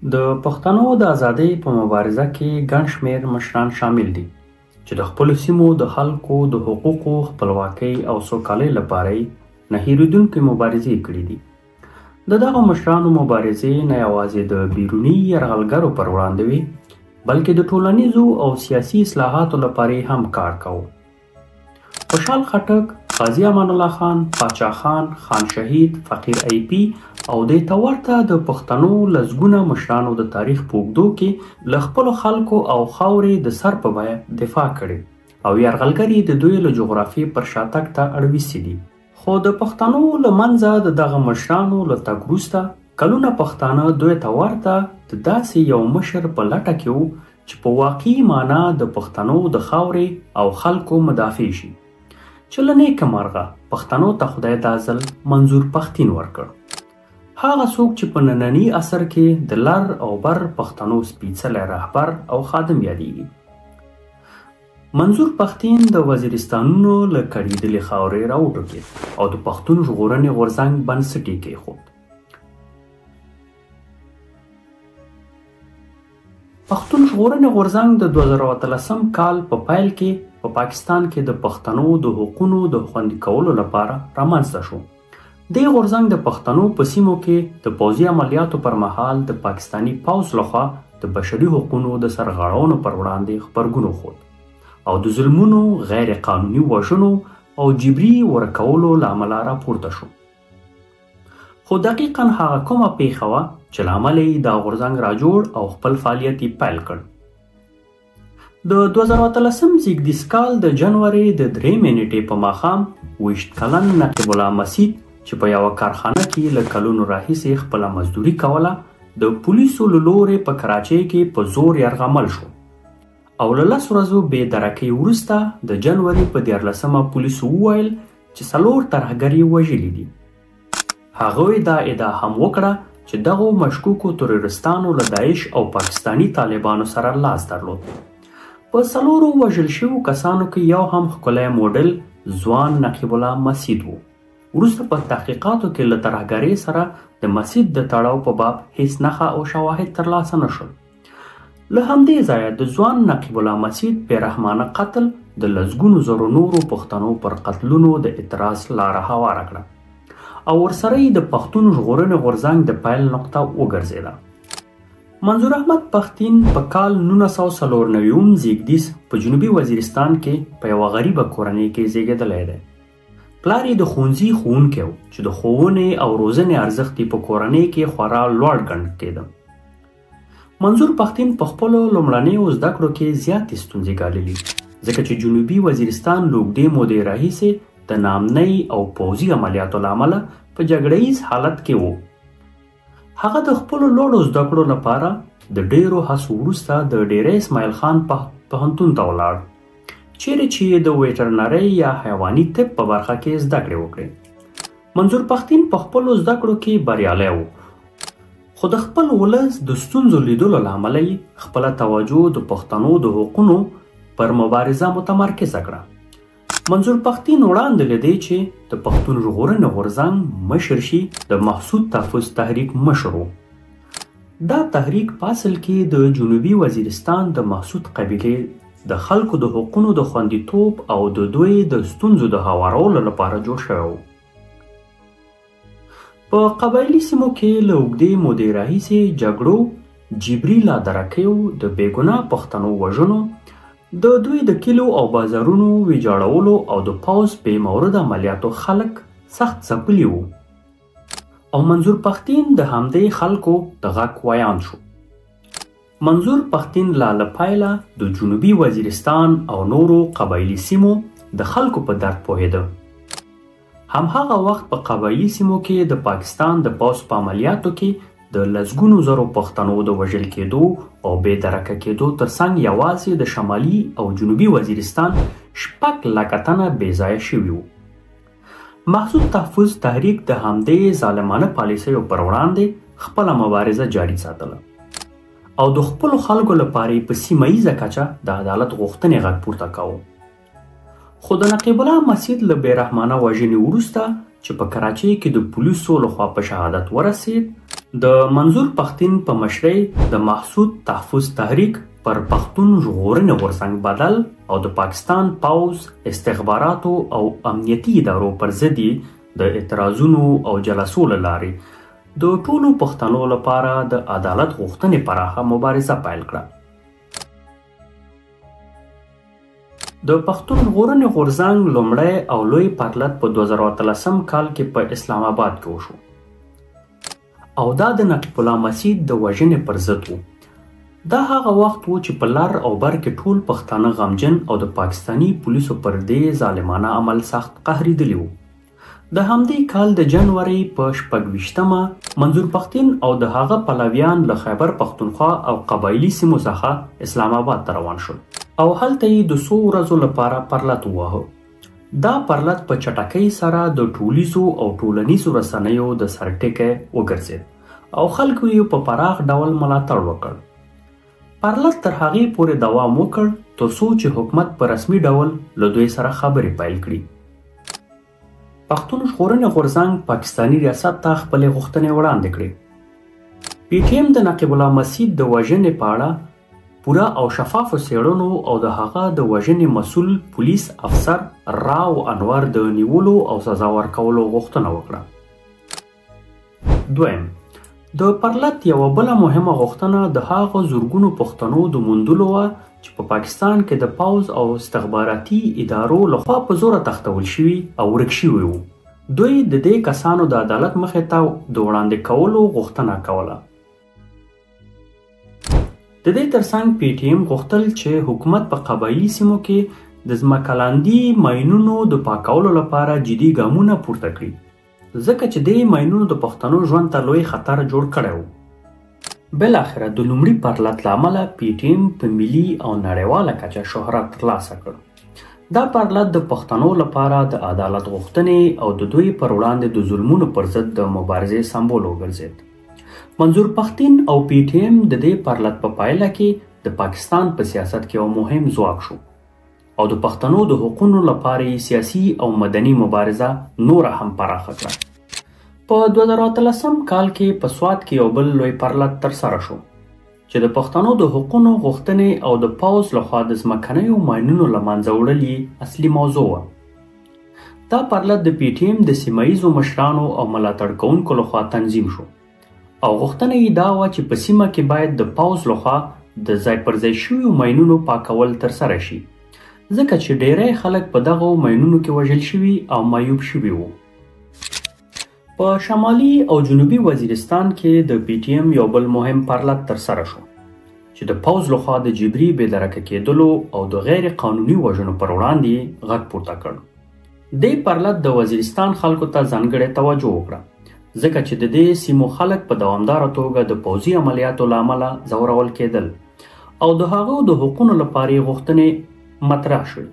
د پښتنو د ازادۍ په مبارزه کې ګڼ شمېر مشران شامل دي چې د خپلو سیمو د خلکو د حقوقو، خپلواکۍ او سوکالۍ لپاره یې نه هېرېدونکې مبارزې کړې دي. د دغو مشرانو مبارزې نه یوازې د بیروني یرغلګرو پر وړاندې وې، بلکې د ټولنیزو او سیاسي اصلاحاتو لپاره یې هم کار کاوه. خوشحال خټک، غازي امان الله خان، پاچا خان، خان شهید، فقیر ایپي او دې ته ورته د پښتنو لسګونه مشرانو د تاریخ په اوږدو کې له خپلو خلکو او خاورې د سر په بیه دفاع کړې او یرغلګر یې د دوی له جغرافیې پر شاتګ ته اړویستي دي. خو د پښتنو له منځه د دغه مشرانو له تګ وروسته کلونه پښتانه دوی ته ورته د داسې یو مشر په لټه کې وو چې په واقعي معنا د پښتنو د خاورې او خلکو مدافع شي، چې له نیکه مرغه پښتنو ته خدای دا ځل منظور پښتین ورکړ. هغه څوک چې په ننني عصر کې د لر او بر پښتنو سپیڅلی رهبر او خادم یادیږي. منظور پښتین د وزیرستانونو له کړېدلې خاورې راوټوکېد او د پښتون ژغورنې غورځنګ بنسټ یې کېښود. پښتون ژغورنې غورځنګ د 2018 کال په پیل کې په پاکستان کې د پښتنو د حقونو د خوندي کولو لپاره رامنځته شو. دې غورځنګ د پښتنو په سیمو کې د پوځي عملیاتو پر مهال د پاکستاني پوځ لخوا د بشري حقونو د سرغړونو پر وړاندې غبرګون وښود او د ظلمونو، غیر قانوني وژنو او جبري ورکولو له امله راپورته شو. خو دقیقا هغه کومه پیښه وه چې له امله یې دا غورځنګ راجوړ او خپل فعالیت یې پیل کړ. د 2018 زیږدیز کال د جنوري د 3 نیټې په ماښام 20 کلن نقیب الله مسید چې په یوه کارخانه کې له کلونو راهیسې خپله مزدوري کوله، د پولیسو له لورې په کراچۍ کې په زور یرغمل شو او له 10 ورځو بې درکۍ وروسته د جنوري په 13 پولیسو وویل چې 4 ترهګر یې وژلي دي. هغوی دا ادعا هم وکړه چې دغو مشکوکو تروریستانو له داعش او پاکستاني طالبانو سره لاس درلود. په 4 وژل شوو کسانو کې یو هم ښکلی موډل ځوان نقیب الله مسید و. وروسته په تحقیقاتو کې له ترهګرۍ سره د مسید د تړاو په باب هیڅ نښه او شواهد ترلاسه نه شول. له همدې ځایه د ځوان نقیب الله مسید بېرحمانه قتل د لسګونو زرو نورو پښتنو پر قتلونو د اعتراض لاره هواره کړه او ورسره یې د پښتون ژغورنې غورځنګ د پیل نقطه وګرځېده. منظور احمد پښتین په کال 1994 زیږدیز په جنوبي وزیرستان کې په یوه غریبه کورنۍ کې زیږېدلی دی. پلار یې د ښوونځي ښوونکی و چې د ښوونې او روزنې ارزښت یې په کورنۍ کې خورا لوړ ګڼل کېده. منظور پښتین په خپلو لومړنیو زده کړو کې زیاتې ستونزې ګاللي، ځکه چې جنوبي وزیرستان له اوږدې مودې راهیسې د ناامنۍ او پوځي عملیاتو له امله په جګړه ییز حالت کې و. هغه د خپلو لوړو زده کړو لپاره د ډیرو هڅو وروسته د ډیره اسماعیل خان پوهنتون ته ولاړ، چیرې چې یې د ویټرنرۍ یا حیواني طب په برخه کې زده کړې وکړې. منظور پښتین په خپلو زده کړو کې بریالی و، خو د خپل ولس د ستونزو لیدلو له امله یې خپله توجه د پښتنو د حقونو پر مبارزه متمرکزه کړه. منظور پښتین وړاندې له دې چې د پښتون ژغورنې غورځنګ مشر شي، د محسود تحفظ تحریک مشر و. دا تحریک په اصل کې د جنوبي وزیرستان د محسود قبیلې د خلکو د حقونو د خوندیتوب او د دوی د ستونزو د هوارولو لپاره جوړ شوی و. په قبایلي سیمو کې له اوږدې مودې راهیسې جګړو، جبري لادرکیو، د بېګناه پښتنو وژنو، د دوی د کلیو او بازارونو ویجاړولو او د پوځ بې مورده عملیاتو خلک سخت ځپلي وو او منظور پښتین د همدې خلکو د غږ ویاند شو. منظور پښتین لا له پیله د جنوبي وزیرستان او نورو قبایلي سیمو د خلکو په درد پوهېده. هم هغه وخت په قبایلي سیمو کې د پاکستان د پوځ په عملیاتو کې د لسګونو زرو پښتنو د وژل کېدو او بې درکه کېدو ترڅنګ یوازې د شمالي او جنوبي وزیرستان 6 لکه تنه بې ځایه شوي وو. محسود تحفظ تحریک د همدې ظالمانه پالیسیو پر وړاندې خپله مبارزه جاري ساتله او د خپلو خلکو لپاره یې په سیمه ییزه کچه د عدالت غوښتنې غږ پورته کاوه. خو د نقیب الله مسید له بېرحمانه وژنې وروسته چې په کراچۍ کې د پولیسو لخوا په شهادت ورسید، د منظور پښتین په مشرۍ د محسود تحفظ تحریک پر پښتون ژغورنې غورځنګ بدل او د پاکستان پوځ، استخباراتو او امنیتي ادارو پر ضد یې د اعتراضونو او جلسو له لارې د ټولو پښتنو لپاره د عدالت غوښتنې پراخه مبارزه پیل کړه. د پښتون ژغورنې غورځنګ لومړی او لوی پرلت په 2013 کال کې په اسلام اباد کې وشو او دا د نقیب الله مسید د وژنې پر ضد و. دا هغه وخت و چې په لر او بر کې ټول پښتانه غمجن او د پاکستاني پولیسو پر دې ظالمانه عمل سخت قهرېدلي وو. د همدې کال د جنورۍ په 26مه منظور پښتین او د هغه پلویان له خیبر پښتونخوا او قبایلي سیمو څخه اسلام اباد ته روان شول او هلته یې د څو ورځو لپاره پرلت وواهه. دا پرلت په چټکۍ سره د ټولیزو او ټولنیزو رسنیو د سرټکی وګرځېد او خلکو یې په پراخ ډول ملاتړ وکړ. پرلت تر هغې پورې دوام وکړ تر څو چې حکومت په رسمي ډول له دوی سره خبرې پیل کړي. پښتون ژغورنې غورځنګ پاکستاني ریاست ته خپلې غوښتنې وړاندې کړې. پي ټي ایم د نقیب الله مسید د وژنې په اړه پوره او شفافو څېړنو او د هغه د وژنې مسول پولیس افسر راو انور د نیولو او سزا ورکولو غوښتنه وکړه. دویم، د پرلت یوه بله مهمه غوښتنه د هغو زرګونو پښتنو د موندلو وه چې په پاکستان کې د پوځ او استخباراتي ادارو لخوا په زوره تښتول شوي او ورک شوي وو. دوی د دې کسانو د عدالت مخې ته د وړاندې کولو غوښتنه کوله. د دې ترڅنګ پي ټي ایم غوښتل چې حکومت په قبایلي سیمو کې د ځمکلاندي ماینونو د پاکولو لپاره جدي ګامونه پورته کړي، ځکه چې دې ماینونو د پښتنو ژوند ته لوی خطر جوړ کړی و. بالاخره د لومړي پرلت له امله پي ټي ایم په ملي او نړیواله کچه شهرت ترلاسه کړ. دا پرلت د پښتنو لپاره د عدالت غوښتنې او د دوی پر وړاندې د ظلمونو پر ضد د مبارزې سمبول وګرځېد. منظور پښتین او پي ټي ایم د دې پرلت په پایله کې د پاکستان په سیاست کې یو مهم ځواک شو او د پښتنو د حقونو لپاره یې سیاسي او مدني مبارزه نوره هم پراخه کړه. په 2013 کال کې په سوات کې یو بل لوی پرلت ترسره شو چې د پښتنو د حقونو غوښتنې او د پوځ لخوا د ځمکنیو ماینونو له منځه وړل یې اصلي موضوع وه. دا پرلت د پي ټي ایم د سیمه ییزو مشرانو او ملاتړ کوونکو لخوا تنظیم شو او غوښتنه یې دا وه چې په سیمه کې باید د پوځ لخوا د ځای پر ځای شویو ماینونو پاکول ترسره شي، ځکه چې ډیری خلک په دغو ماینونو کې وژل شوي او معیوب شوي وو. په شمالي او جنوبي وزیرستان کې د پي ټي ایم یو بل مهم پرلت ترسره شو چې د پوځ لخوا د جبري بې درکه کېدلو او د غیر قانوني وژنو پر وړاندې یې غږ پورته کړ. دې پرلت د وزیرستان خلکو ته ځانګړې توجه وکړه، ځکه چې د دې سیمو خلک په دوامداره توګه د پوځي عملیاتو له امله ځورول کېدل او د هغو د حقونو لپاره یې غوښتنې مطرح شوې.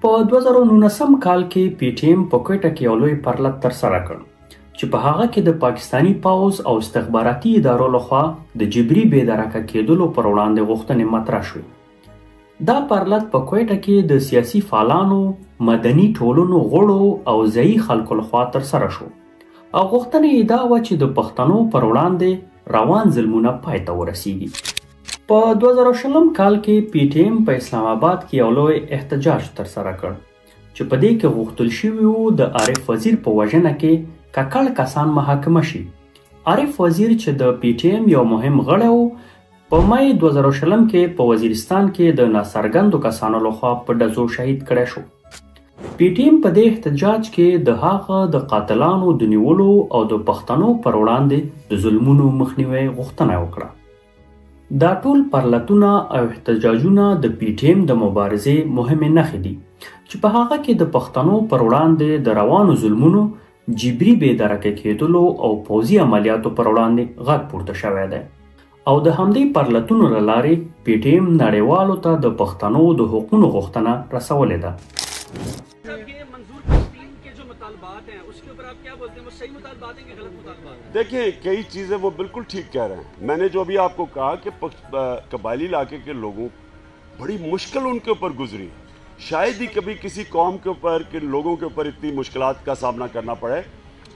په 2019 کال کې پي ټي ایم په کوټه کې یو لوی پرلت ترسره کړ چې په هغه کې د پاکستاني پوځ او استخباراتي ادارو لخوا د جبري بې درکه کېدلو پر وړاندې غوښتنې مطرح شوې. دا پرلت په کوټه کې د سیاسي فعالانو، مدني ټولنو غړو او ځایي خلکو لخوا ترسره شو او غوښتنه یې دا وه چې د پښتنو پر وړاندې روان ظلمونه پای ته ورسیږي. په 2020 کال کې پي ټي ایم په اسلام اباد کې یو لوی احتجاج ترسره کړ چې په دې کې غوښتل شوي وو د عارف وزیر په وژنه کې ککړ کسان محاکمه شي. عارف وزیر چې د پي ټي ایم یو مهم غړی و، په مې 2020 کې په وزیرستان کې د ناڅرګندو کسانو لخوا په ډزو شهید کړی شو. پي ټي ایم په دې احتجاج کې د هغه د قاتلانو د نیولو او د پښتنو پر وړاندې د ظلمونو مخنیوي غوښتنه وکړه. دا ټول پرلتونه او احتجاجونه د پي ټي ایم د مبارزې مهمې نښې دي چې په هغه کې د پښتنو پر وړاندې د روانو ظلمونو، جبري بې درکه کېدلو او پوځي عملیاتو پر وړاندې غږ پورته شوی دی او د همدې پرلتونو له لارې پي ټي ایم نړیوالو ته د پښتنو د حقونو غوښتنه رسولې ده. دیکھیں، کئی چیزیں وہ بالکل ٹھیک کہہ رہے ہیں۔ میں نے جو ابھی آپ کو کہا کہ قبائلی علاقے کے لوگوں بڑی مشکل ان کے اوپر گزری، شاید ہی کبھی کسی قوم کے اوپر کہ لوگوں کے اوپر اتنی مشکلات کا سامنا کرنا پڑے۔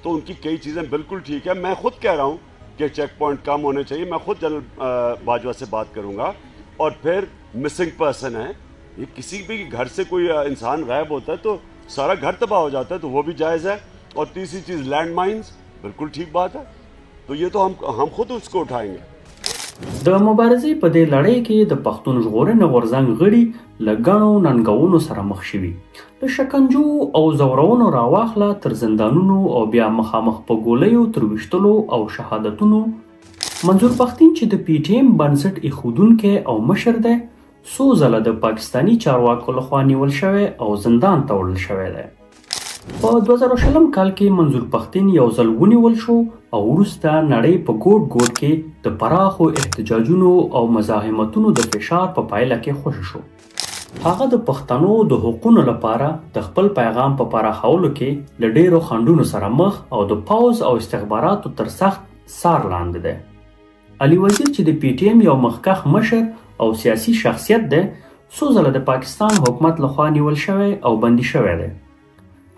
तो उनकी कई चीज़ें बिल्कुल ठीक है। मैं खुद कह रहा हूँ कि चेक पॉइंट कम होने चाहिए, मैं खुद जनरल बाजवा से बात करूँगा। और फिर मिसिंग पर्सन है, ये किसी भी घर से कोई इंसान गायब होता है तो सारा घर तबाह हो जाता है, तो वो भी जायज़ है। और तीसरी चीज़ लैंड माइंस, बिल्कुल ठीक बात है, तो ये तो हम खुद उसको उठाएंगे। د مبارزې په دې لړۍ کې د پښتون ژغورنې غورځنګ غړي له ګڼو ننګونو سره مخ شوي، له شکنجو او ځورونو راواخله تر زندانونو او بیا مخامخ په ګولیو تر ویشتلو او شهادتونو. منظور پښتین چې د پي ټي ایم بنسټ ایښودونکی او مشر دی، څو ځله د پاکستاني چارواکو لخوا نیول شوی او زندان ته وړل شوی دی. په 2020 کال کې منظور پښتین یو ځل ونیول شو او وروسته نړۍ په ګوټ ګوټ کې د پراخو احتجاجونو او مزاحمتونو د فشار په پایله کې خوشې شو. هغه د پښتنو د حقونو لپاره د خپل پیغام په پراخولو کې له ډیرو خنډونو سره مخ او د پوځ او استخباراتو تر سخت څار لاندې دی. علي وزیر چې د پي ټي ایم یو مخکښ مشر او سیاسي شخصیت دی، څو ځله د پاکستان حکومت لخوا نیول شوی او بندي شوی دی.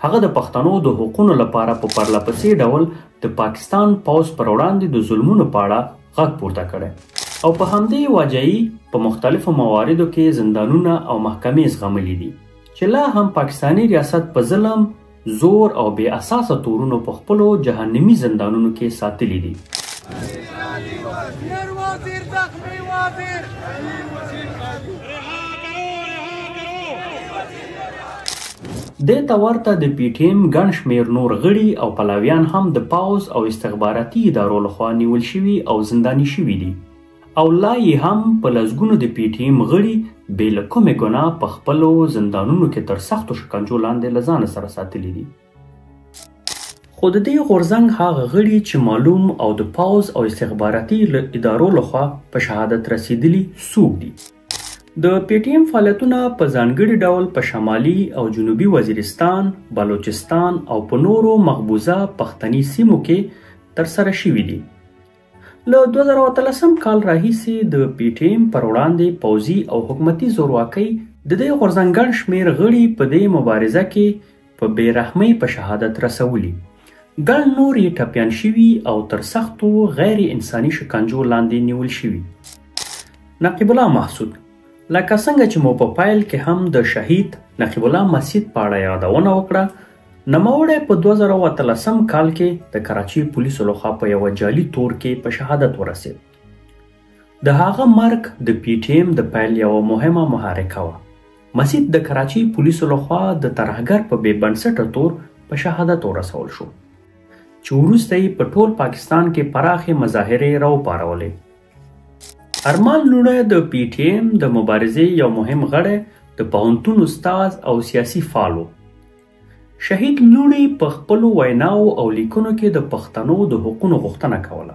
هغه د پښتنو د حقونو لپاره په پرلپسې ډول د پاکستان پوځ پر وړاندې د ظلمونو په اړه غږ پورته کړی او په همدې وجه یې په مختلفو مواردو کې زندانونه او محکمې زغملي دي، چې لا هم پاکستاني ریاست په ظلم، زور او بې اساسه تورونو په خپلو جهنمي زندانونو کې ساتلي دي. دې ته ورته د پي ټي ایم ګڼ شمېر نور غړي او پلویان هم د پوځ او استخباراتي ادارو لخوا نیول شوي او زنداني شوي دي، او لا یې هم په لسګونو د پي ټي ایم غړي بې له کومې ګناه په خپلو زندانونو کې تر سختو شکنجو لاندې له ځانه سره ساتلي دي. خو د دې غورځنګ هغه غړي چې معلوم او د پوځ او استخباراتي ادارو لخوا په شهادت رسېدلي څوک دي؟ د پي ټي ایم فعالیتونه په ځانګړي ډول په شمالي او جنوبي وزیرستان، بلوچستان او په نورو مقبوضه پښتني سیمو کې ترسره شوي دي. له 2013 کال راهیسې د پي ټي ایم پر وړاندې پوځي او حکومتي زورواکۍ د دې غورځنګ ګڼ شمېر غړي په دې مبارزه کې په بې رحمۍ په شهادت رسولي، ګڼ نور یې ټپیان شوي او تر سختو غیر انساني شکنجو لاندې نیول شوي. نقیب الله محسود، لکه څنګه چې مو په پیل کې هم د شهید نقیب الله مسید په اړه یادونه وکړه، نوموړی په 2013 کال کې د کراچۍ پولیسو لخوا په یوه جعلي تور کې په شهادت ورسېد. د هغه مرګ د پي ټي ایم د پیل یوه مهمه محرکه وه. مسید د کراچۍ پولیسو لخوا د ترهګر په بې بنسټه تور په شهادت ورسول شو، چې وروسته یې په ټول پاکستان کې پراخې مظاهرې راوپارولې. ارمان لوڼی د پي ټي ایم د مبارزې یو مهم غړی، د پوهنتون استاد او سیاسي فعال و. شهید لوڼي په خپلو ویناو او لیکنو کې د پښتنو د حقونو غوښتنه کوله.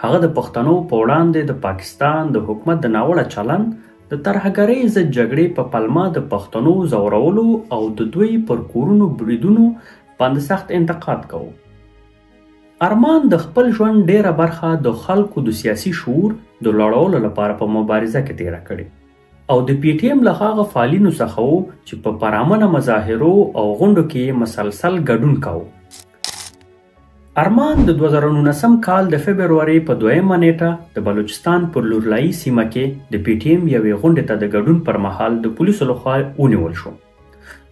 هغه د پښتنو په وړاندې د پاکستان د حکومت د ناوړه چلند، د ترهګرۍ ضد جګړې په پلمه د پښتنو ځورولو او د دوی پر کورونو بریدونو باندې سخت انتقاد کاوه. ارمان د خپل ژوند ډیره برخه د خلکو د سیاسي شعور د لوړولو لپاره په مبارزه کې تیره کړې او د پي ټي ایم له هغه فعالینو څخه و چې په پرامنه مظاهرو او غونډو کې یې مسلسل ګډون کاوه. ارمان د 2019 کال د فبرورۍ په دویمه نیټه د بلوچستان پر لورلایي سیمه کې د پي ټي ایم یوې غونډې ته د ګډون پر مهال د پولیسو لخوا ونیول شو.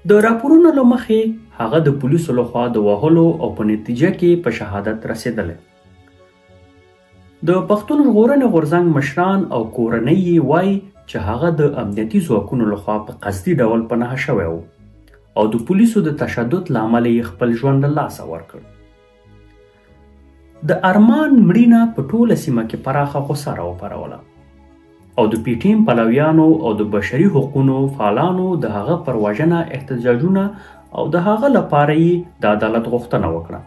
د راپورونو له مخې هغه د پولیسو لخوا د وهلو او په نتیجه کې په شهادت رسېدلی. د پښتون ژغورنې غورځنګ مشران او کورنۍ یې وایي چې هغه د امنیتي ځواکونو لخوا په قصدي ډول په نښه شوی و او د پولیسو د تشدد له امله یې خپل ژوند له لاسه ورکړ. د ارمان مړینه په ټوله سیمه کې پراخه غوسه راوپاروله او د پي ټي ایم پلویانو او د بشري حقونو فعالانو د هغه پر وژنه احتجاجونه او د هغه لپاره یې د عدالت غوښتنه وکړه.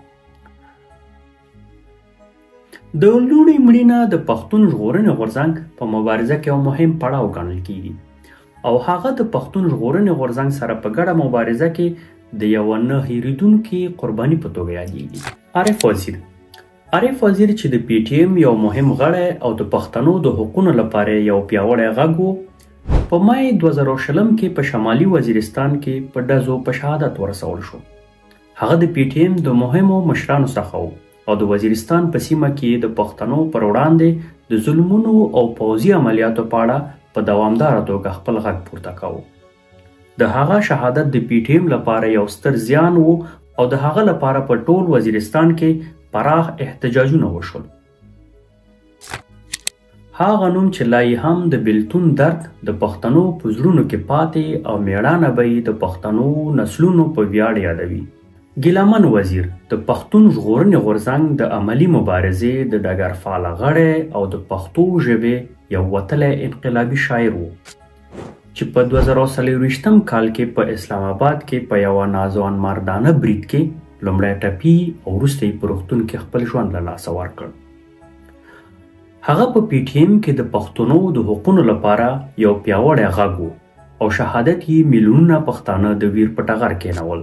د لوڼي مړینه د پښتون ژغورنې غورځنګ په مبارزه کې یو مهم پړاو ګڼل کیږي او هغه د پښتون ژغورنې غورځنګ سره په ګډه مبارزه کې د یوه نه هېرېدونکي قرباني په توګه یادیږي. عارف وزیر، عارف وزیر چې د پي ټي ایم یو مهم غړی او د پښتنو د حقونو لپاره یو پیاوړی غږ و، په مای 2020 کې په شمالي وزیرستان کې په ډزو په شهادت ورسول شو. هغه د پي ټي ایم د مهمو مشرانو څخه و او د وزیرستان په سیمه کې د پښتنو پر وړاندې د ظلمونو او پوځي عملیاتو په اړه په دوامداره توګه خپل غږ پورته کاوه. د هغه شهادت د پي ټي ایم لپاره یو ستر زیان و او د هغه لپاره په ټول وزیرستان کې پراخ احتجاجونه وشول. هغه نوم چې لا یې هم د بیلتون درد د پښتنو په زړونو کې پاتې او میړانه به یې د پښتنو نسلونو په ویاړ یادوي. ګیلامن وزیر د پښتون ژغورنې غورځنګ د عملي مبارزې د ډګر فعاله غړی او د پښتو ژبې یو وتلی انقلابي شاعر و، چې په 2024 کال کې په اسلام آباد کې په یوه ناځوانمردانه برید کې لومړی ټپي او وروسته یې په روغتون کې خپل ژوند له لاسه ورکړ. هغه په پي ټي ایم کې د پښتنو د حقونو لپاره یو پیاوړی غږ و او شهادت یې میلیونونه پښتانه د ویر په ټغر کېنول.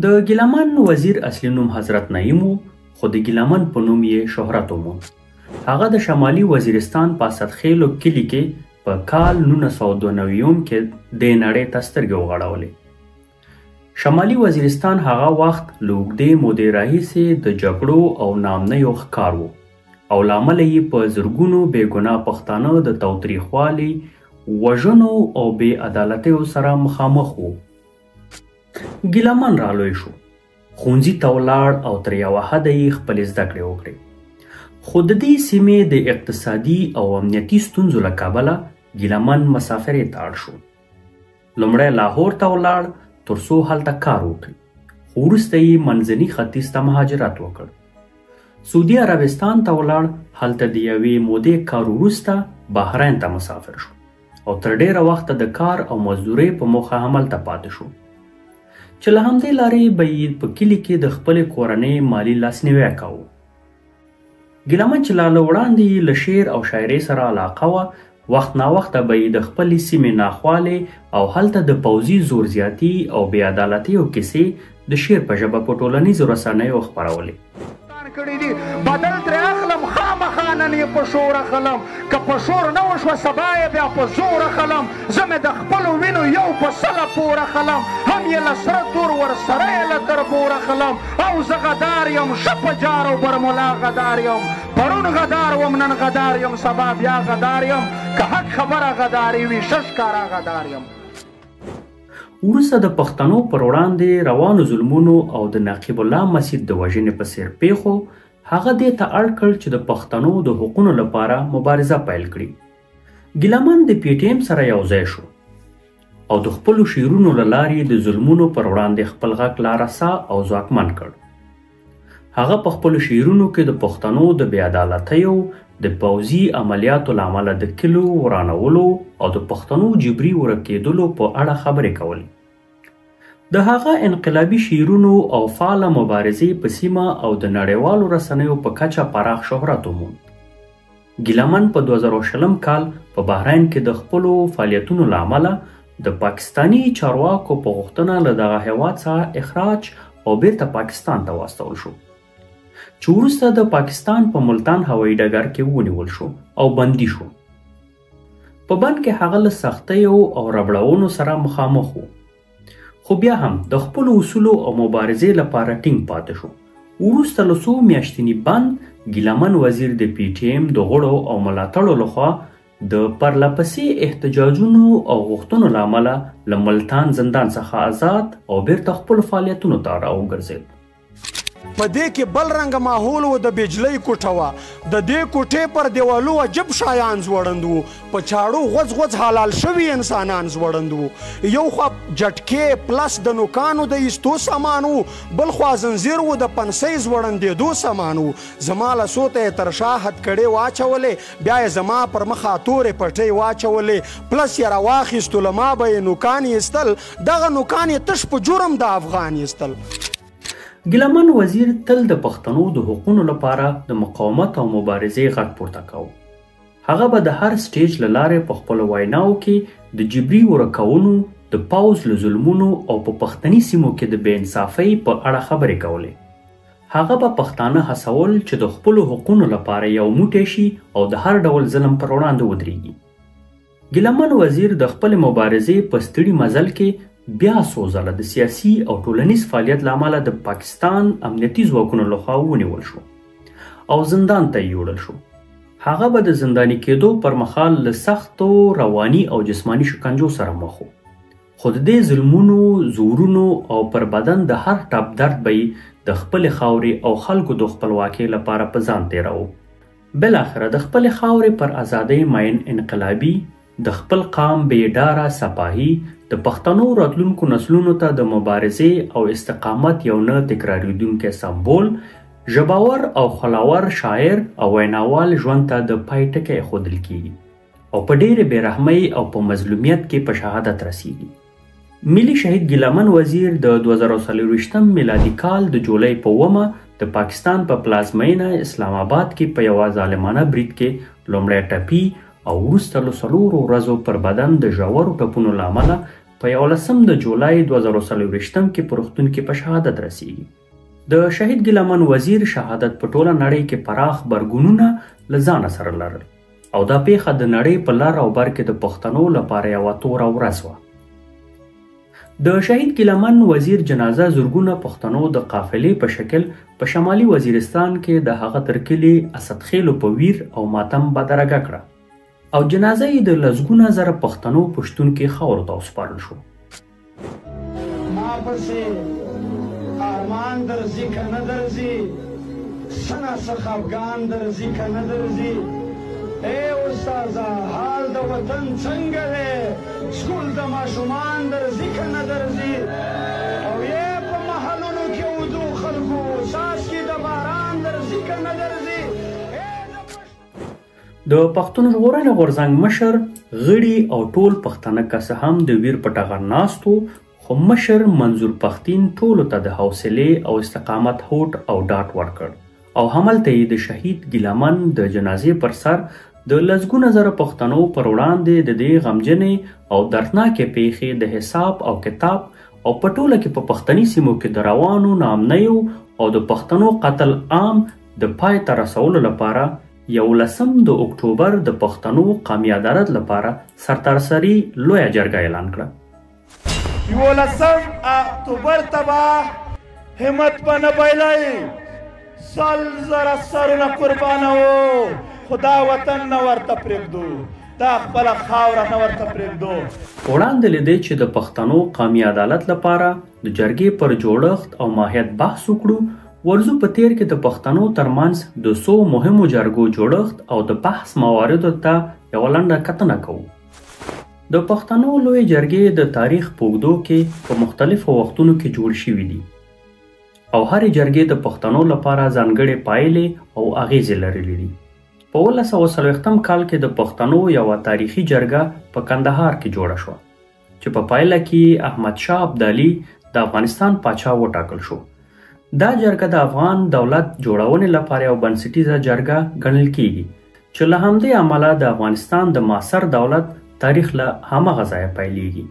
د ګیلامن وزیر اصلي نوم حضرت نعیم و، خو د ګیلامن په نوم یې شهرت وموند. هغه د شمالي وزیرستان په اسدخېلو کلي کې په کال 1992 کې دې نړۍ ته سترګې وغړولې. شمالي وزیرستان هغه وخت له اوږدې مودې راهیسې د جګړو او ناامنیو ښکار و او له امله یې په زرګونو بې ګناه پښتانه د تاوتریخوالي، وژنو او بې عدالتیو سره مخامخ وو. ګیلامن را لوی شو، ښوونځي ته ولاړ او تر یوه حده یې خپلې زده کړې وکړې، خو د دې سیمې د اقتصادي او امنیتي ستونزو له کبله ګیلامن مسافرې ته اړ شو. لومړی لاهور ته ولاړ تر څو هلته کار وکړي، خو وروسته یې منځني ختیځ ته مهاجرت وکړ. سعودي عربستان ته ولاړ، هلته د یوې مودې کار وروسته بحرین ته مسافر شو او تر ډېره وخته د کار او مزدورۍ په موخه هملته پاتې شو، چې له همدې لارې به یې په کلي کې د خپلې کورنۍ مالي لاسنیوی کاوه. ګیلامن چې لا له وړاندې یې له شعر او شاعرۍ سره علاقه وه، وخت ناوخته به یې د خپلې سیمې ناخوالې او هلته د پوځي زور زیاتي او بې عدالتیو کیسې د شعر په ژبه په ټولنیزو رسنیو خپرولې. کړي دي بدل ترې اخلم، خامخا نن یې په شور اخلم، که په شور نه وشوه سبا یې بیا په زور اخلم، زه مې د خپلو وینو یو په سله پور اخلم، هم یې له سره تور ورسره یې له تربور اخلم، او زه غدار یم ښه په جار او برملا غدار یم، پرون غدار وم نن غدار یم، سبا بیا غدار یم، که حق خبره غداري وي ښه ښکاره غدار یم. وروسته د پښتنو پر وړاندې روانو ظلمونو او د نقیب الله مسید د وژنې په څېر پېښو هغه دې ته اړ کړ چې د پښتنو د حقونو لپاره مبارزه پیل کړي. ګیلامن د پي ټي ایم سره یو ځای شو او د خپلو شعرونو له لارې د ظلمونو پر وړاندې خپل غږ لا رسا او ځواکمن کړ. هغه په خپلو شعرونو کې د پښتنو د بې عدالتیو، د پوځي عملیاتو له امله د کلیو ورانولو او د پښتنو جبري ورکېدلو په اړه خبرې کولې. د هغه انقلابي شعرونو او فعاله مبارزې په سیمه او د نړیوالو رسنیو په کچه پراخ شهرت وموند. ګیلامن په 2020 کال په بحرین کې د خپلو فعالیتونو له امله د پاکستاني چارواکو په غوښتنه له دغه هیواد څخه اخراج او بیرته پاکستان ته واستول شو، چې وروسته د پاکستان په ملتان هوایي ډګر کې ونیول شو او بندي شو. په بند کې هغه له سختیو او ربړونو سره مخامخ و، خو بیا هم د خپلو اصولو او مبارزې لپاره ټینګ پاتې شو. وروسته له څو میاشتني بند ګیلامن وزیر د پي ټي ایم د غړو او ملاتړو لخوا د پرلپسې احتجاجونو او غوښتنو له امله له ملتان زندان څخه ازاد او بیرته خپلو فعالیتونو ته راوګرځېد. په دې کې بل رنګه ماحول و، د بجلۍ کوټه وه، د دې کوټې پر دیوالو عجب شیان ځوړند وو، په چاړو غوڅ غوڅ حلال شوي انسانان ځوړند وو، یو خوا جټکې پلس د نوکانو د ایستو سامان و، بل خوا زنځیر و د پنسۍ ځوړندېدو سامان و. زما لاسو ته یې تر شا هتکړې واچولې، بیا یې زما پر مخه تورې پټۍ واچولې، پلس یې راواخیستو، له ما به یې نوکان ایستل، دغه نوکان یې تش په جرم د افغان ایستل. ګیلامن وزیر تل د پښتنو د حقونو لپاره د مقاومت او مبارزې غږ پورته کاوه. هغه به د هر سټیج له لارې په خپلو ویناوو کې د جبري ورکونو، د پوځ له ظلمونو او په پښتني سیمو کې د بې انصافۍ په اړه خبرې کولې. هغه به پښتانه هڅول چې د خپلو حقونو لپاره یو موټی شي او د هر ډول ظلم پر وړاندې ودرېږي. ګیلامن وزیر د خپلې مبارزې په ستړي مزل کې بیا څو ځله د سیاسي او ټولنیز فعالیت له امله د پاکستان امنیتي ځواکونو لخوا ونیول شو او زندان ته یې یوړل شو. هغه به د زنداني کېدو پر مهال له سختو رواني او جسماني شکنجو سره مخ و، خو د دې ظلمونو، زورونو او پر بدن د هر ټپ درد به یې د خپلې خاورې او خلکو د خپلواکۍ لپاره په ځان تېراوه. بالاخره د خپلې خاورې پر ازادۍ مین انقلابي، د خپل قام بې ډاره سپاهي، د پښتنو راتلونکو نسلونو ته د مبارزې او استقامت یو نه تکرارېدونکی سمبول، ژباور او خولاور شاعر او ویناوال ژوند ته د پای ټکی ایښودل کېږي او په ډېرې بې رحمۍ او په مظلومیت کې په شهادت رسېږي. ملي شهید ګیلهمن وزیر د 2024 میلادي کال د جولای په اوومه د پاکستان په پلازمېنه اسلام آباد کې په یوه ظالمانه برید کې لومړی ټپي او وروسته له څلورو ورځو پر بدن د ژورو ټپونو له امله په یولسم د جولای 2024 کې په روغتون کې په شهادت رسېږي. د شهید ګیلهمن وزیر شهادت په ټوله نړۍ کې پراخ غبرګونونه له ځانه سره لرل او دا پیښه د نړۍ په لر او بر کې د پښتنو لپاره یوه توره ورځ وه. د شهید ګیلهمن وزیر جنازه زرګونه پښتنو د قافلې په شکل په شمالي وزیرستان کې د هغه تر کلي اسدخېلو په ویر او ماتم بدرګه کړه او جنازه یې د لسګونه زره پښتنو په شتون کې خاورو ته وسپارل شوه. ما پسې ارمان درځي که نه درځي، څه نا څه خفګان درځي که نه درځي. ای استاذه حال د وطن څنګه دی، سکول د ماشومان درځي که نه درځي. او یې په محلونو کې اودو خلکو څاڅکي د باران درځي که نه درځي. د پښتون ژغورنې غورځنګ مشر، غړي او ټول پښتانه که څه هم د ویر په ټغر ناست وو، خو مشر منظور پښتین ټولو ته د حوصلې او استقامت هوډ او ډاډ ورکړ او هملته یې د شهید ګیلهمن د جنازې پر سر د لسګونه زره پښتنو پر وړاندې د دې غمجنې او دردناکې پیښې د حساب او کتاب او په ټوله کې په پښتني سیمو کې د روانو ناامنیو او د پښتنو قتل عام د پای ته رسولو لپاره یولسم د اکټوبر د پښتنو قامي عدالت لپاره سرتاسري لویه جرګه اعلان کړه. یولسم اکتوبر ته به همت به نه بایلئ، 100,000 سرونه قربانوو، خو دا وطن نه ورته پرېږدو، دا خپله خاوره نه ورته پرېږدو. وړاندې له دې چې د پښتنو قامي عدالت لپاره د جرګې پر جوړښت او ماهیت بحث وکړو، ورځو په تیر کې د پښتنو ترمنځ د څو مهمو جرګو جوړښت او د بحث مواردو ته یوه لنډه کتنه کوو. د پښتنو لویې جرګې د تاریخ په اوږدو کې په مختلفو وختونو کې جوړ شوي دي او هرې جرګې د پښتنو لپاره ځانګړې پایلې او اغیزې لرلې دي. په 1940 کال کې د پښتنو یوه تاریخي جرګه په کندهار کې جوړه شوه چې په پایله کې احمد شاه ابدالي د افغانستان پاچا وټاکل شو. دا جرګه د افغان دولت جوړونې لپاره یو بنسټیزه جرګه ګڼل کیږي چې له همدې امله د افغانستان د معاصر دولت تاریخ له هماغه ځایه پیلیږي.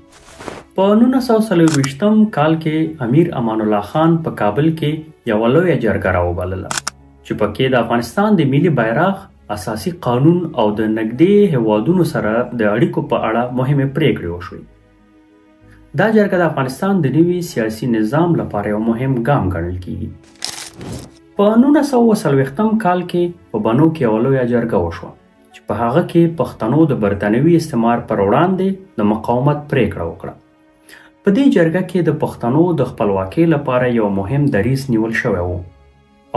په 1924 کال کې امیر امان الله خان په کابل کې یوه لویه جرګه راوبلله چې پکې د افغانستان د ملي بیرغ، اساسي قانون او د نږدې هیوادونو سره د اړیکو په اړه مهمې پریکړې وشوې. دا جرګه د افغانستان د نوي سیاسي نظام لپاره یو مهم ګام ګڼل کیږي. په 1940 کال کې په بنو کې یوه لویه جرګه وشوه چې په هغه کې پښتنو د برتانوي استعمار پر وړاندې د مقاومت پریکړه وکړه. په دې جرګه کې د پښتنو د خپلواکۍ لپاره یو مهم دریځ نیول شوی و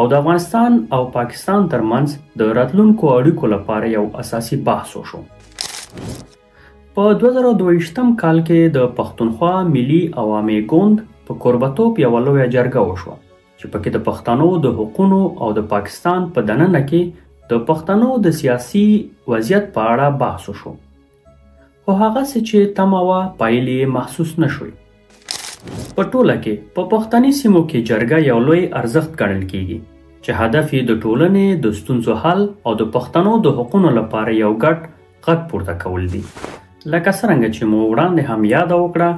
او د افغانستان او پاکستان ترمنځ د راتلونکو اړیکو لپاره یو اساسي بحث وشو. په 2022 کال کې د پښتونخوا ملي عوامي ګوند په کوربتوب یوه لویه جرګه وشوه چې پکې د پښتنو د حقونو او د پاکستان په دننه کې د پښتنو د سیاسي وضعیت په اړه بحث وشو، خو هغسې چې تمه وه پایلې یې محسوس نه شوې. په ټوله کې په پښتني سیمو کې جرګه یو لوی ارزښت ګڼل کیږي چې هدف یې د ټولنې د ستونزو حل او د پښتنو د حقونو لپاره یو ګډ غږ پورته کول دي. لکه څرنګه چې مو وړاندې هم یاده وکړه،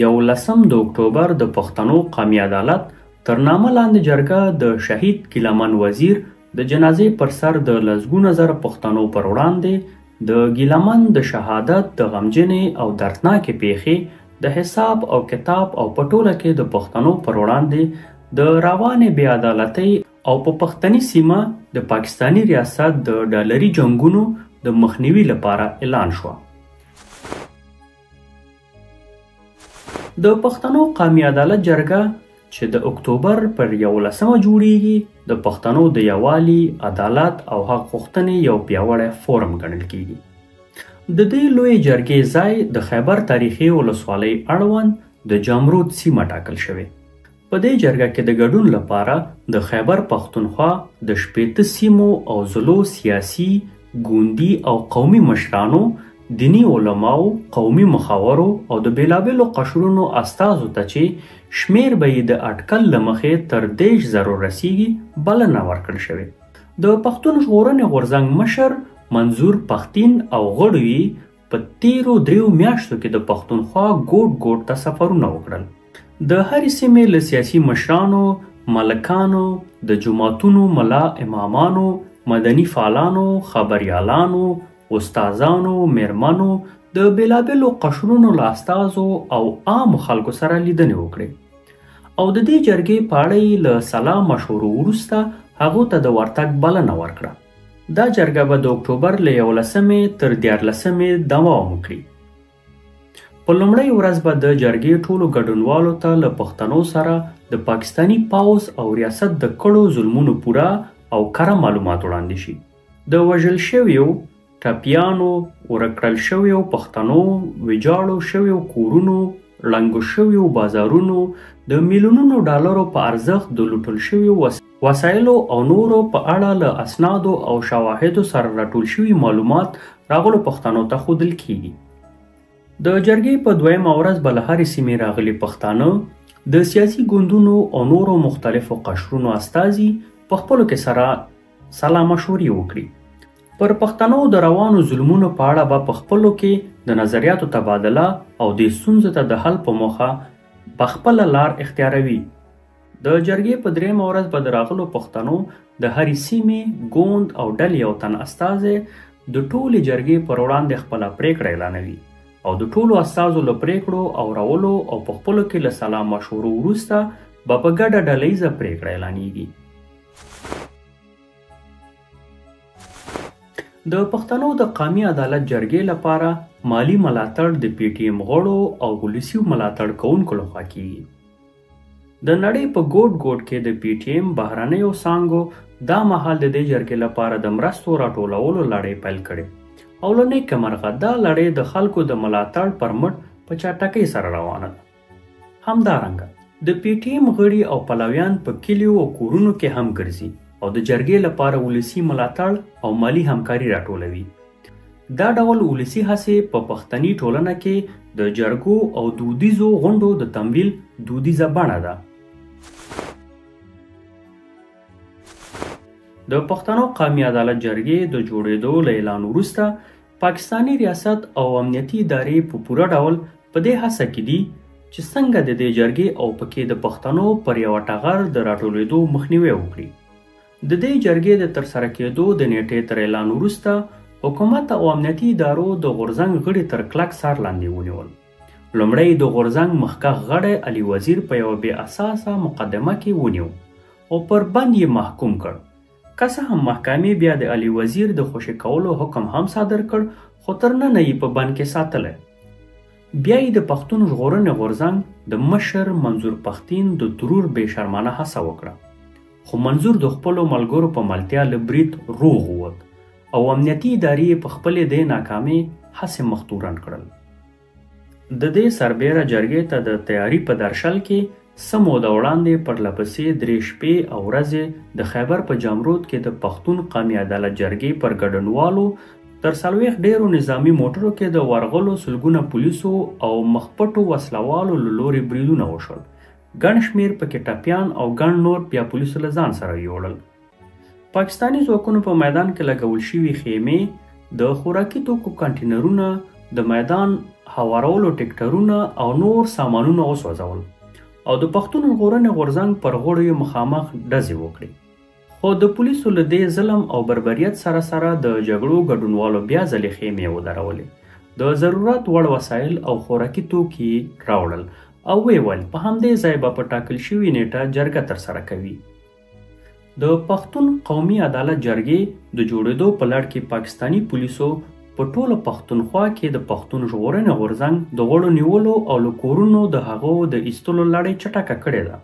یولسم د اکټوبر د پښتنو قامي عدالت تر نامه لاندې جرګه د شهید ګیلهمن وزیر د جنازې پر سر د لسګونه زره پښتنو پر وړاندې د ګیلهمن د شهادت د غمجنې او دردناکې پیښې د حساب او کتاب او په ټوله کې د پښتنو پر وړاندې د روانې بې عدالتۍ او په پښتني سیمه د پاکستاني ریاست د ډالري جنګونو د مخنیوي لپاره اعلان شوه. د پښتنو قامي عدالت جرګه چې د اکتوبر پر 11مه جوړیږي، د پښتنو د یووالي، عدالت او حق غوښتنې یو پیاوړی فورم ګڼل کیږي. د دې لویې جرګې ځای د خیبر تاریخي ولسوالۍ اړوند د جمرود سیمه ټاکل شوې. په دې جرګه کې د ګډون لپاره د خیبر پښتونخوا د 60 سیمو او ضلعو سیاسي، ګوندي او قومي مشرانو، دیني علماو، قومي مخورو او د بېلابېلو قشرونو استازو ته چې شمېر به یې د اټکل له مخې تر 30 زرو رسیږي، بلنه ورکړل شوې. د پښتون ژغورنې غورځنګ مشر منظور پښتین او غړو یې په تېرو 3 میاشتو کې د پښتونخوا ګوټ ګوټ ته سفرونه وکړل. د هرې سیمې له سیاسي مشرانو، ملکانو، د جوماتونو ملا امامانو، مدني فعالانو، خبریالانو، استادانو، میرمنو، د بېلابېلو قشرونو له استازو او عامو خلکو سره لیدنې وکړې او د دې جرګې په اړه یې له سلا مشورو وروسته هغو ته د ورتګ بلنه ورکړه. دا جرګه به د اکتوبر له 11مې تر 13مې دوام وکړي. په لومړۍ ورځ به د جرګې ټولو ګډونوالو ته له پښتنو سره د پاکستاني پوځ او ریاست د کړو ظلمونو پوره او کره معلومات وړاندې شي. د وژل شویو، ټپیانو، ورک کړل شویو پښتنو، ویجاړو شویو کورونو، ړنګو شویو بازارونو، د میلیونونو ډالرو په ارزښت د لوټل شویو وسایلو او نورو په اړه له اسنادو او شواهدو سره راټول شوي معلومات راغلو پښتنو ته ښودل کیږي. د جرګې په دویمه ورځ به له هرې سیمې راغلي پښتانه، د سیاسي ګوندونو او نورو مختلفو قشرونو استازي په خپلو کې سره سلا مشورې وکړي. پر پښتنو د روانو ظلمونو په اړه به په خپلو کې د نظریاتو تبادله او دې ستونزو ته د حل په موخه په خپله لار اختیاروي. د جرګې په درېیمه ورځ به د راغلو پښتنو د هرې سیمې، ګوند او ډلې یو تن استازی د ټولې جرګې پر وړاندې خپله پرېکړه اعلانوي او د ټولو استازو له پرېکړو اورولو او په خپلو کې له سلا مشورو وروسته به په ګډه ډله ییزه پرېکړه اعلانیږي. د پښتنو د قامي عدالت جرګې لپاره مالي ملاتړ د پي ټي ایم غړو او ولسي ملاتړ کوونکو لخوا کیږي. د نړۍ په ګوټ ګوټ کې د پي ټي ایم بهرنیو څانګو دا مهال د دې جرګې لپاره د مرستو راټولولو لړۍ پیل کړې او له نېکه مرغه دا لړۍ د خلکو د ملاتړ پر مټ په چټکۍ سره روانه ده. همدارنګه د پي ټي ایم غړي او پلویان په کلیو او کورونو کې هم ګرځي او د جرګې لپاره ولسي ملاتړ او مالي همکاري راټولوي. دا ډول ولسي هڅې په پښتني ټولنه کې د جرګو او دودیزو غونډو د تمویل دودیزه بڼه ده. د پښتنو قامي عدالت جرګې د جوړېدو له اعلان وروسته پاکستاني ریاست او امنیتي ادارې په پوره ډول په دې هڅه کې دي چې څنګه د دې جرګې او پکې د پښتنو پر یوه ټغر د راټولېدو مخنیوی وکړي. د دې جرګې د ترسره کېدو د نېټې تر اعلان وروسته حکومت او امنیتي ادارو د غورځنګ غړي تر کلک څار لاندې ونیول. لومړی د غورځنګ مخکښ غړی علي وزیر په یوه بې اساسه مقدمه کې ونیو او پر بند یې محکوم کړ. که څه هم محکمې بیا د علي وزیر د خوشې کولو حکم هم صادر کړ، خو تر ننه یې په بند کې ساتلی. بیا یې د پښتون ژغورنې غورځنګ د مشر منظور پښتین د ترور بې شرمانه هڅه وکړه، خو منظور د خپلو ملګرو په ملتیا له برید روغ ووت او امنیتي ادارې یې په خپلې دې ناکامې هڅې مخ تورن کړل. د دې سربېره جرګې ته د تیاري په درشل کې څه موده وړاندې پرلپسې 3 شپې او ورځې د خیبر په جمرود کې د پښتون قامي عدالت جرګې پر ګډونوالو تر 40 ډېرو نظامي موټرو کې د ورغلو سلګونه پولیسو او مخپټو وسلوالو له لوري بریدونه وشول. ګڼ شمېر پکې ټپیان او ګڼ نور بیا پولیسو له ځان سره یوړل. پاکستاني ځواکونو په میدان کې لګول شوي خیمې، د خوراکي توکو کانټینرونه، د میدان هوارولو ټکټرونه او نور سامانونه وسوځول او د پښتون ژغورنې غورځنګ پر غړو یې مخامخ ډزې وکړې. خو د پولیسو له دې ظلم او بربریت سره سره د جګړو ګډونوالو بیا ځلې خیمې ودرولې. د د ضرورت وړ وسایل او خوراکي توکي یې راوړل او ویې ویل په همدې ځای به په ټاکل شوي نېټه جرګه ترسره کوي. د پښتون قومي عدالت جرګې د جوړېدو په لړ کې پاکستاني پولیسو په ټوله پښتونخوا کې د پښتون ژغورنې غورځنګ د غړو نیولو او له کورونو د هغو د ایستلو لړۍ چټکه کړې ده.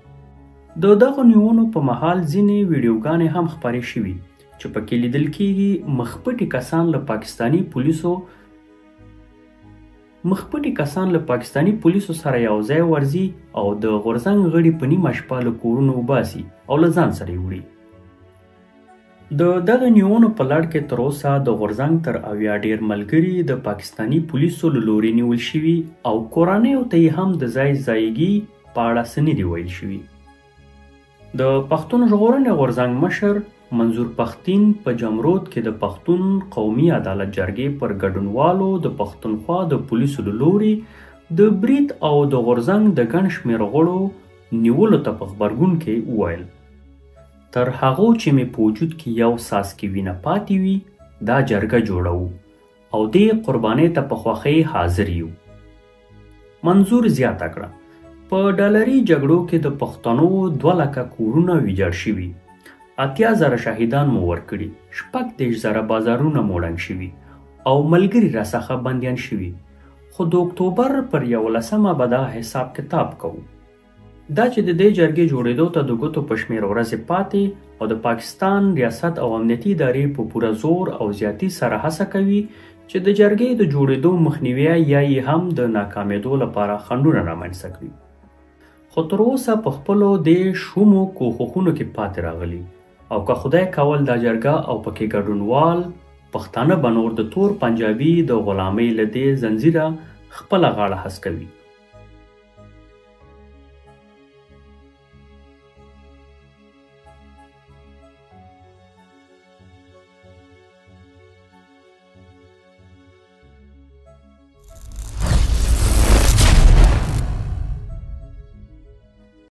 د دغو نیونو په مهال ځینې ویډیوګانې هم خپرې شوي چې پکې لیدل کېږي مخپټي کسان له پاکستاني پولیسو مخپټي کسان له پاکستاني پولیسو سره یو ځای ورځي او د غورځنګ غړي په نیمه شپه له کورونو وباسي او له ځان سره یې وړي. د دغه نیونو په لړ کې تر اوسه د غورځنګ تر 70 ډېر ملګري د پاکستاني پولیسو له لوري نیول شوي او کورنیو ته یې هم د ځای ځایګي په اړه څه نه دي ویل شوي. د پښتون ژغورنې غورځنګ مشر منظور پښتین په جمرود کې د پښتون قومي عدالت جرګې پر ګډونوالو د پښتونخوا د پولیسو له لوري د برید او د غورځنګ د ګڼ شمېر غړو نیولو ته په غبرګون کې وویل، تر هغو چې مې په وجود کې یو څاڅکی وینه پاتې وي، دا جرګه جوړوو او دې قربانۍ ته په خوښۍ حاضر یو. منظور زیاته کړه، په ډالري جګړو کې د پښتنو 2 لکه کورونه ویجاړ شوي، 80,000 شهیدان مو ورکړي، 36,000 بازارونه مو ړنګ شوي او ملګري راڅخه بندیان شوي، خو د اکتوبر پر 11مه به دا حساب کتاب کوو. دا چې د دې جرګې جوړېدو ته د ګوتو په شمېر ورځې پاتې او د پاکستان ریاست او امنیتي ادارې په پوره زور او زیاتي سره هڅه کوي چې د جرګې د جوړېدو مخنیوی یا یې هم د ناکامېدو لپاره خنډونه رامنځته کړي، خو تر اوسه په خپلو دې شومو کوښښونو کې پاتې راغلي او که خدای کول دا جرګه او پکې ګډونوال پښتانه به نور د تور پنجابي د غلامۍ له دې ځنځیره خپله غاړه هسکوي.